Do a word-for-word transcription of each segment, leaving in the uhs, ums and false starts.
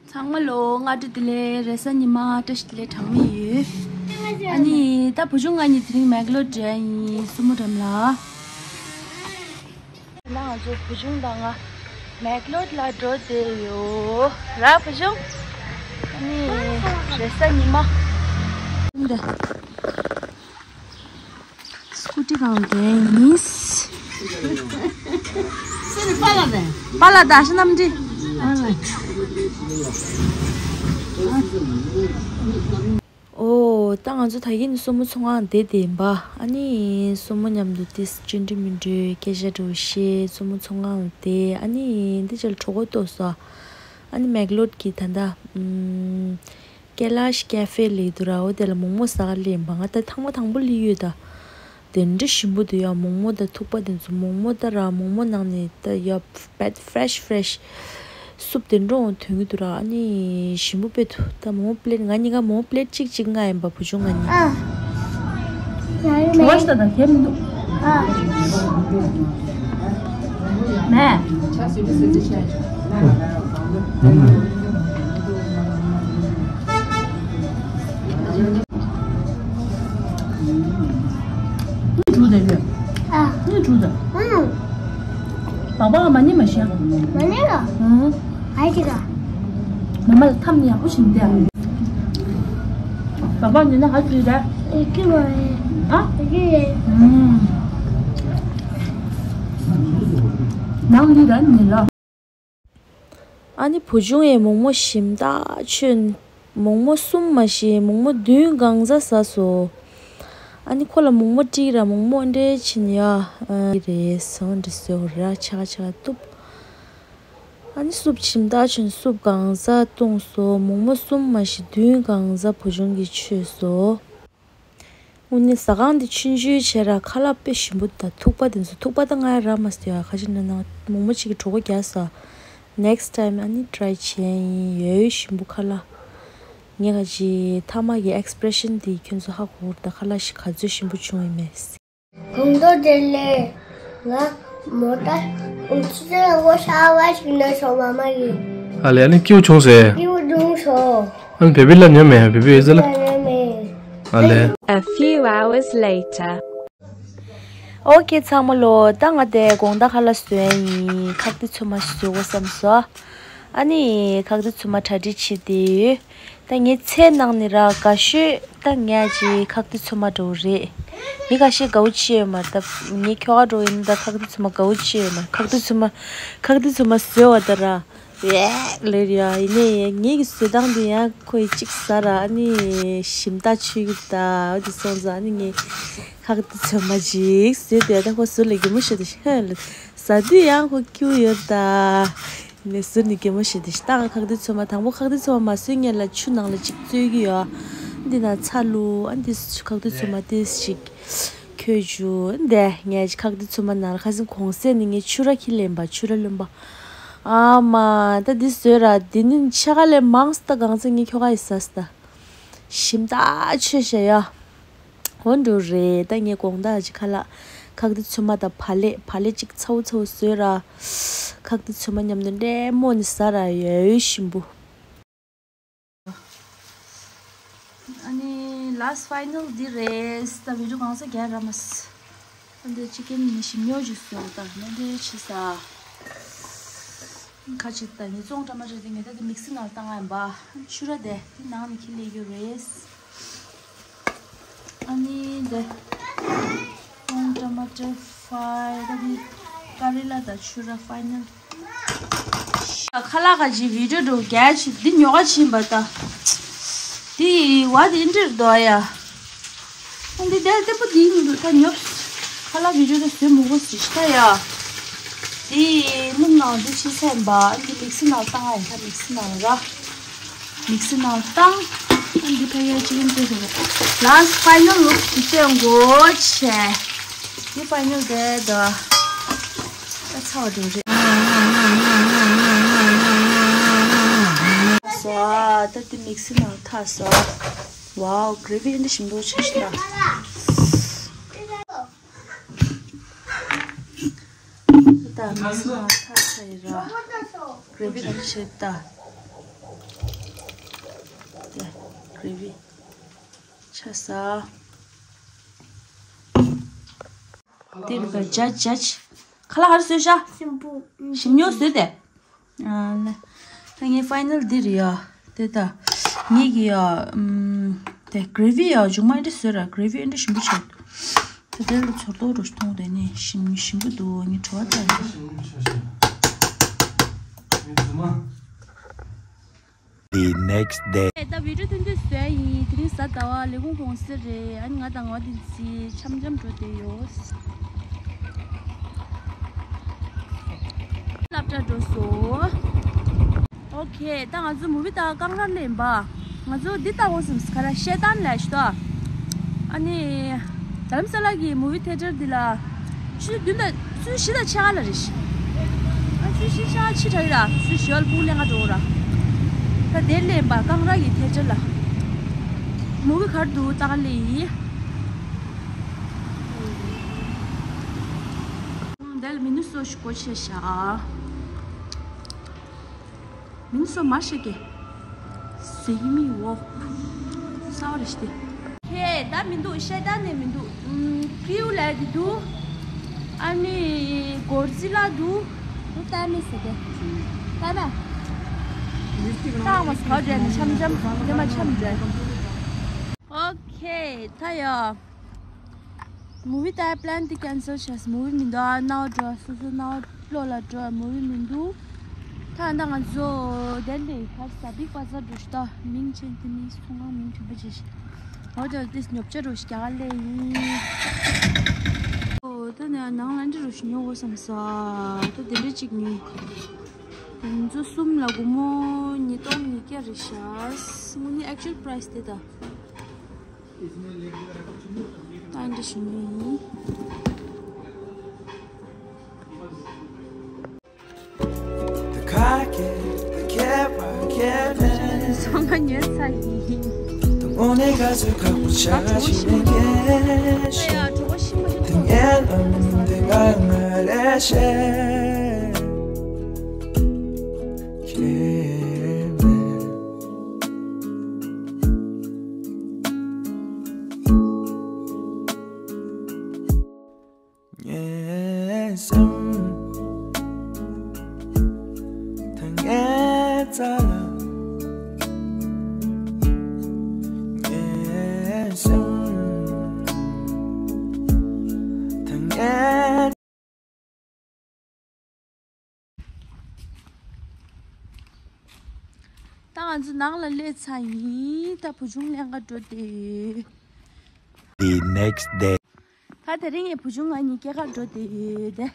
ཚང་མ་ལོ་སྔ་དྲོ་བདེ་ལེགས། རེས་གཟའ་ཉི་མ་བཀྲ་ཤིས་བདེ་ལེགས་གྲངས་མེད་ཡོད། ཨ་ནི་ད་བུ་ཆུང་ང་གཉིས་དེ་རིང་མེག་ལོ་འགྲོ་ཡ་ཡིན། སྲུ་མོ་འགྲམ་ལ། ད་ང་ཚོ་བུ་ཆུང་དང་ང་མེག་ལོ་ལ་འགྲོ་བསྡད་ཡོད་ར། བུ་ཆུང་། ཨ་ནི་རེས་གཟའ་ཉི་མ། འདི། སྐུ་ཊི་གང་དེ་ཡིན། སེ་རི་པཱ་ལགས་དང་། པཱ་ལགས་དང་ཨ་ཞེ་རྣམ་འདྲིས། ཨོ། ད་ང་ཚོ་ད་གིན་སྲུ་མོ་ཚོང་ཁང་བསྡད་བསྡད་ཡིན་པ། ཨ་ནི་སྲུ་མོ་མཉམ་དུ་ཏིས་ཅི་འདྲི་མི་འདྲི་སྐད་ཆ་འདྲ་བོ་བཤད། སྲུ་མོ་ཚོང་ཁང་ལ་བསྡད། ཨ་ནི་འདི་ཅིག་ལ་གྲོད་ཁོག་ལྟོགས་སོང་། ཨ་ནི་མེག་ལོ་གི་ད་ལྟ་ཨམ། ཀེ་ལཱཤ་ཀེ་ཧྥེ་ལབ་འདུག་ར། འོ་དེ་ལ་མོག་མོག་ཟ་ག་སླེབས་ཡིན་པ། ང་ད་ཐེངས་མ་དང་པོ་སླེབས་ཡོད་ད། དེ་འདྲ་ཞིམ་པོ་འདུག་ཡ། མོག་མོག་དང་ཐུག་པ་དེ་ཚོ། མོག་མོག་ད་ར་མོག་མོག་ནང་ནས་ད་ཡ་བད་ཕེ་རེཤ་ཕེ་རེཤ་སུབ་དེ་འདྲ་འོང་ཐོན་གྱི་འདུག་ར། ཨ་ནི་ཞིམ་པོ་དཔེ་འདུག་ད་མོག་མོག་པི་ལེཊ་ང་གཉིས་ཀ་མོག་མོག་པི་ལེཊ་གཅིག་གཅིག་མངགས་ཡིན་པ། བུ་ཆུང་ང་གཉིས། ཨ། བྲོ་བ་ཞིག་ད་ད་གས་མི་འདུག་ཨ། མེ། ཨ། ཨུམ། སྦག་སྦག་མ་ཉེས་མ་ཤེས། མ་ཉེས་ལ། ཨུམ། ཨ་ཅི་ག་མ་མ་ལ་ཐམ་ནི་ཡག་པོ་ཞིག་འདུག་སྦག་སྦག་ཉོས་ན་ཧ་ཅི་རེད། ཨེ་ཅི་མ་རེད། ཨ། ཨེ་ཅི་རེད། ཨུམ། ནང་ལི་ར་ནི་ལ། ཨ་ནི་བུ་ཆུང་ཡས་མོག་མོག་ཞིམ་ཐག་ཆོད། མོག་མོག་གསུམ་མ་ཞིག་མོག་མོག་བདུན་གང་ཟག་ཟ་སོང་། ཨ་ནི་ཁོ་ལ་མོག་མོག་སྤྲད་ར། མོག་མོག་འདྲེ་ཕྱིན་ཡ། ཨ་རེད་སོང་འདྲེ་སོ་ར་ཆ་ག་ཆ་ག་བཏུབ། ཨ་ནི་སུབ་ཞིམ་ཐག་ཆོད། སུབ་གང་ཟག་བཏུང་སོང་། མོག་མོག་གསུམ་མ་ཞིག་བདུན་གང་ཟག་བུ་ཆུང་གིས་མཆོད་སོང་། དངོས་གནས་ཟ་ཁང་འདི་ཆུང་ཆུང་བྱས་ར། ཁ་ལག་དཔེ་ཞིམ་པོ་དང་། ཐུག་པ་དེ་ཚོ། ཐུག་པ་ད་ང་ཡ་རག་མ་སོང་ཡ། ག་ཅི་ན་ན་མོག་མོག་གཅིག་གིས་གྲོད་ཁོག་རྒྱགས་སོང་། ནེགསི་ཊའིམ་ཨ་ནི་ཊི་རའི་བྱས་ཡིན། ཡོད་ཞིམ་པོ་ཁ་ལག་ངས་ག་ཅི་ཐ་མག་གི་ཨེགསི་པི་རེ་ཤན་འདི་ཁྱོད་ཚོ་ཧ་གོ་གི་རེད་ད། ཁ་ལག་ཞིག་ག་ཚོད་ཞིམ་པོ་བྱུང་ཡིན་མེད། དགོང་དྲོ་བདེ་ལེགས། ང་མོ་ཊ་ཨུ་ཚུགས་ལ་སྔོ་ཤ་བ་ཞིག་ན་སོང་མ་མ་ཡིན། ཨ་ལེ། ཨ་ནི་སྐྱིད་པོ་བྱུང་ཟེར། སྐྱིད་པོ་བྱུང་སོང་། ཨ་ནི་བེ་བི་ལ་ཉོ་མེད། བེ་བི་ཨེ་ཟེར་ལ། ཉོ་མེད། ཨ་ལེ། A few hours later. ཨོ་ཁེ་ཚང་མ་ལོ། ད་ང་དེ་དགོང་དག་ཁ་ལག་བཟོ་ཡ་ཡིན། ཁག་ཏི་ཚོད་མ་ཞིག་བཟོ་དགོས་བསམ་སོང་། ཨ་ནི་ཁག་ཏི་ཚོད་མ་གྲ་སྒྲིག་བྱེད་དེ་ཡོད། ད་ངའི་ཚལ་ནང་ནས་ར་དགའ་ཤོས་ད་ངས་ཅིག་ཁག་ཏི་ཚོད་མ་འདྲ་བོ་རེད། མི་ཁ་ཤས་དགའ་བོ་ཅིག་ཡོད་མ་རེད། ད་ངའི་ཁྱོ་ག་འདྲ་བོ་ཡིན་ན་ད་ཁག་ཏི་ཚོད་མ་དགའ་བོ་ཅིག་ཡོད་མ་རེད། ཁག་ཏི་ཚོད་མ་ཁག་ཏི་ཚོད་མ་བཟོས་པ་ད་ར། ཡེ་ལེར་ཡ་ཡིན་ནའི་ངེད་ཀྱི་བཟོ་སྟངས་དེ་ཡང་ཁོ་ཡིས་གཅིག་ཟ་ར། ཨ་ནི་ཞིམ་ཐག་ཆོད་ཀྱི་ད། འོ་དེ་སོང་ཙང་ཨ་ནི་ངས་ཁག་ཏི་ཚོད་མ་ཅིག་བཟོས་དེ། ད་ཁོ་ཟུར་ལ་གད་མོ་ཤོར་དེ་ཤི་ཧ་ལ། ཟ་དུས་ཡང་ཁོ་སྐྱིད་ཡོད་ད། ནས་ཟུར་ནས་གད་མོ་ཤོར་དེ་ཤི། ད་ང་ཁག་ཏི་ཚོད་མ་དང་པོ་ཁག་ཏི་ཚོད་མ་མ་བཟོས་སྔོན་ལ་ཆུ་ནང་ལ་ཅིག་བཙོས་ཀྱི་ཡོད། འདི་ན་ཚ་བླུགས། ཨ་ནི་འདི་ཁག་ཏི་ཚོད་མ་ཏིས་ཅིག་ཁྱོད་ཅུ་འདས་ངས་ཁག་ཏི་ཚོད་མ་ནང་ལ་ཁ་སང་གོང་གསལ་ནས་ངས་ཆུ་ར་ཁྱི་ལེན་པ། ཆུ་ར་ལོན་པ། ཨ་མ་ད་འདི་བཟོས་ར། འདི་ནི་ཆ་ག་ལས་མང་སྟ། གང་ཚེ་ངས་ཁྱོ་ག་ཡི་ཟ་སྟ། ཞིམ་ཐག་ཆོད་ཤ་ཡ། འོ་འགྲོ་རེད། ད་ངས་དགོང་དག་ཅིག་ཁ་ལག་ཁག་ཏི་ཚོད་མ་དང་བག་ལེབ། བག་ལེབ་ཅིག་ཚ་བོ་ཚ་བོ་བཟོས་ར། ཁག་ཏི་ཚོད་མ་མཉམ་དུ་འདྲེ་མོ་ནི་ཟ་ར་ཡོད་ཞིམ་པོ། ཨ་ནི་ལཱསི་ཕའི་ནལ་འདི་རེད། ད་བི་ཌིའོ་གང་ས་རྒྱག་ར་མ་སི། ཨ་འདི་ཅི་ཀན་ནི་ཞིམ་ཉོ་ཅིག་བཟོ་ད་ནི་འདི་ཆི་ས། ཁ་ཅིག་ད་ངས་བཙོང་ཀྲ་མ་ཀྲ་དེ་ངས་ད་དེ་མིག་སི་ནང་བཏང་ཡིན་པ། ཆུ་ར་དེ་དེ་ནང་ནས་ཁྱི་ལས་རྒྱུ་རེད། ཨ་ནི་འདི་ཀོན་ཊ་མ་ཊར་ཕ་རའི་ད་འདི་ཀ་རེ་ལ་དང་ཆུ་ར་ཕའི་ནལ། ཁ་ལག་ག་ཅི་བི་ཌིའོ་འགྲོ་རྒྱ་ཆེ་འདི་ཉོ་ག་ཕྱིན་པ་ད། འདི་བ་དེ་འདྲར་འདུག་ཡ། ཨ་འདི་དལ་དལ་པོ་འདི་མི་འདུག་ད་ཉོ། ཁ་ལག་བི་ཌིའོ་ད་བཟོས་མི་དགོས་ཟེར་ཤི་ད་ཡ། འདི་སྣུམ་ནང་འདི་ཕྱི་སེམས་པ་ཨ་འདི་མིག་སི་ནང་བཏང་ཨ་ཡིན་ད་མིག་སི་ནང་ར། མིག་སི་ནང་བཏང་། ཨ་འདི་ཕ་གིར་ཅི་ཀན་བཙོས་ཟེར། ལཱསི་ཕའི་ནལ་ལུག་ཅིག་བཙོས་འགོ་ཆེ། འདི་ཕའི་ནལ་དེ་ད། ད་ཚ་བ་འགྲོ་རེད། སོ་ད་འདི་མིག་སི་ནང་ཐག་སོ། ཝའོ་གྷི་རེ་བི་འདི་ཞིམ་པོ་ཆགས་ཤི་ད། ད་མིག་སི་ནང་ཐག་ཚ་ཡི་ར། གྷི་རེ་བི་འདི་ཆེ་ད། རེ་བི་ཆ་ས། དེ་རུ་ག་ཇ་ཇ་ཁ་ལག་ག་རེ་བཟོས་ཤག་ཞིམ་པོ། ཞིམ་ཉོ་བཟོས་ཏེ། ཨ་ལེ། ད་ངའི་ཕའི་ནལ་འདི་རེད་ཡ། དེ་ད། ངེད་ཀྱི་ཡ། ཨམ། དེ་གྷ་རེ་བི་ཡ་མཇུག་མ་འདི་བཟོས་ར། གྷ་རེ་བི་འདི་ཞིམ་པོ་བྱས། ད་དེ་ལ་ཚོར་ཏོ་རུ་མཐོང་དེ་ནི་ཞིམ་ཞིམ་པོ་འདུག་ངས་བྲོ་བ་བཏང་ཡོད། The next day. ད་བི་ཌིའོ་ཐུང་ཐུང་བཟོས་ཡིན། དེ་རིང་གཟའ་ཟླ་བ་ལས་ཁུངས་གུང་སེང་རེད། ཨ་ནི་ང་དང་ངོ་དེ་ཚི་འཆམ་འཆམ་འགྲོ་བསྡད་ཡོད། སློབ་གྲྭ་འགྲོ་སོང་། ཨོ་ཁེ། ད་ང་ཚོ་མུ་བི་ལྟ་ག་ཀང་ར་ལེན་པ། ང་ཚོ་འདི་ལྟ་འོ་སམ་སི་ཁ་ར་ཤེ་ཏན་ལས་ཤི་ཏོ། ཨ་ནི། དྷ་རམ་ས་ལ་གི་མུ་བི་ཐེ་ཊར་འདི་ལ། ཆུ་བདུན་དང་ཆུ་བཞི་དང་ཕྱེད་ཀ་ལ་རེད་ཤི། ཨ་ཆུ་བཞི་ཕྱེད་ཀ་ཕྱི་དྲགས་ར། ཆུ་བཞི་བ་ལ་སྤུག་ལེན་ག་འགྲོ་ར། ད་དེར་ལེན་པ་ཀང་ར་གི་ཐེ་ཊར་ལ། མུ་བི་ག་རེ་འདུག་ལྟ་ག་ལེ་ཡིན། དེ་ལ་མི་ནུ་སོ་ཞིག་གོ་ཆེ་ཤ། མིང་སོ་མ་ཤེས་ཀྱི། ཟེ་མི་འོ། ས་བ་རེ་ཤི་ཏེ། ཧེ་ད་མི་འདུག་ཤེ་ད་ནས་མི་འདུག་ཨུམ། ཀིའུ་ལ་དེ་འདུག་ཨ་ནི་གོར་ཛི་ལ་འདུག་འདུག་ད་མི་ཟེར་ཏེ། ད་ན། ཏང་མ་སྐོར་རེ་ནི་འཆམ་འཆམ་དེ་མ་འཆམ་རེ། ཨོ་ཁེ་ད་ཡོ། མུ་བི་ལྟ་པི་ལན་དེ་ཀེན་སལ་བྱས། མུ་བི་མི་འདུག་ཨ་ནའོ་འགྲོ། སོ་སོ་ནའོ་བློ་ལ་འགྲོ། མུ་བི་མི་འདུག་ད་ད་ང་ཚོ་དེ་ལས་ཕར་ས་བིག་པ་ཛར་འགྲོ་ཤི་ད། མིང་ཆེན་དེ་མིང་ཚོང་ཁང་མིང་དྲན་པ་བྱེད་ཤི། འོ་དེ་དེ་ཉོ་ཆ་འགྲོ་ཤི་རྒྱ་གར་ལས་ཡིན། འོ་ད་ནི་ནང་ལ་འདྲི་འགྲོ་ཤི་ཉོ་དགོས་བསམ་ས། ད་དེ་འདྲ་གཅིག་ཉོས། ང་ཚོ་གསུམ་ལ་སྒོར་མོ་ཉིས་སྟོང་ཉིས་བརྒྱ་རེད་ཤག་དངོས་གནས་ཨེག་ཅུ་ཨལ་པ་རའི་སི་དེ་ད། ད་འདི་ཞུ་ནི་ཡིན། སོང་ང་ཉོས་ཚར་ཡིན། ད་ཡ་གྲོད་ཁོག་ཤི་མ་ཤི་ད། ངའི་སེམས་ད་ངའི་རྩ་ལ། ངའི་སེམས་ད་ངའི། ད་ང་ཚོ་ནང་ལ་སླེབས་ཚར་ཡིན། ད་བུ་ཆུང་ལེན་ག་འགྲོ་དེ། The next day. ད་དེ་རིང་ངས་བུ་ཆུང་ང་གཉིས་སྐྱེལ་ག་འགྲོ་དེ་ཡོད་དེ། ད་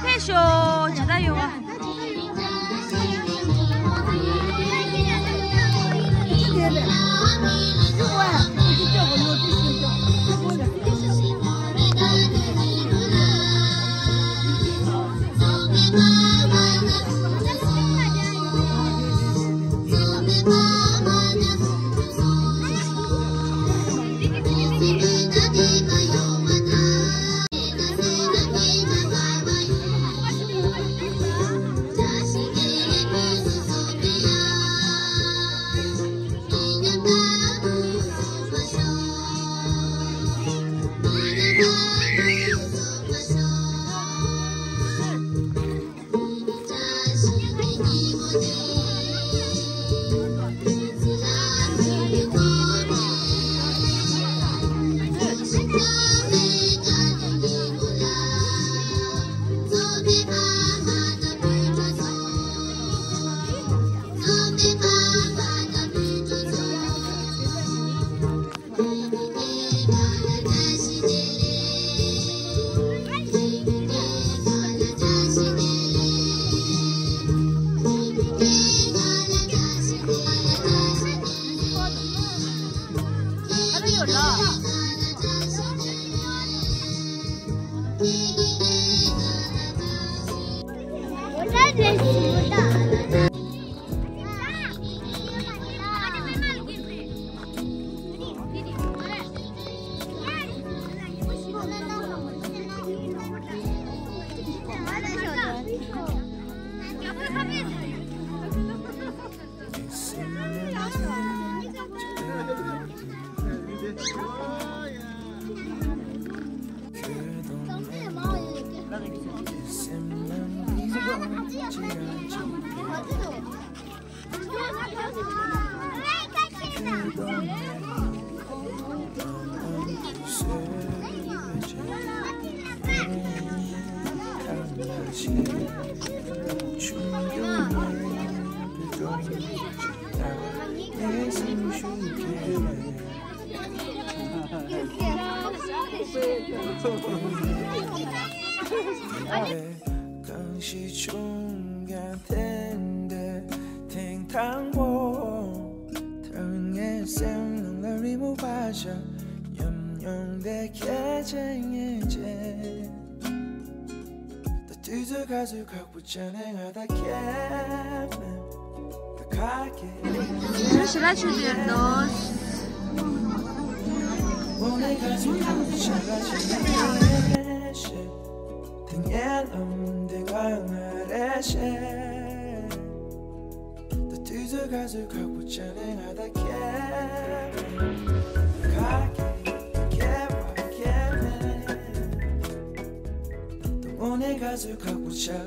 ཕེབས་ཤོག་ཇི་ལྟར་ཡོང་བ། གང་ཞིག་བྱུང་ཀྱང་དེ་འདིར་ཐེངས་དང་པོ། ཐར་ངེས་སེམས་ནང་ལ་རི་མོ་བཞག་ཉམས་མྱོང་དེ་ཁྱེད་ཅན་ངེས་ཅན། ད་དུས་ཚོད་ག་ཚོད་ཁག་པོ་བྱས་ནས་ང་དང་ཁྱེད་མེད། ད་ཁ་སྐད། ཞེ་དྲག་ཆུ་དེར་འདུག་དངོས་གནས་ག་ཚོད་ཁག་པོ་བྱས་ན་བྱས་ནས་ཤེས། དེ་ངའི་ལམ་དེ་ང་ང་རེད་ཤེས། ད་དུས་ཚོད་ག་ཚོད་ཁག་པོ་བྱས་ནས་ང་དང་ཁྱེད་མེད། ཁ་སྐད་ཁྱེད་མ་ཁྱེད་མེད། ད་དངོས་གནས་ག་ཚོད་ཁག་པོ་བྱས།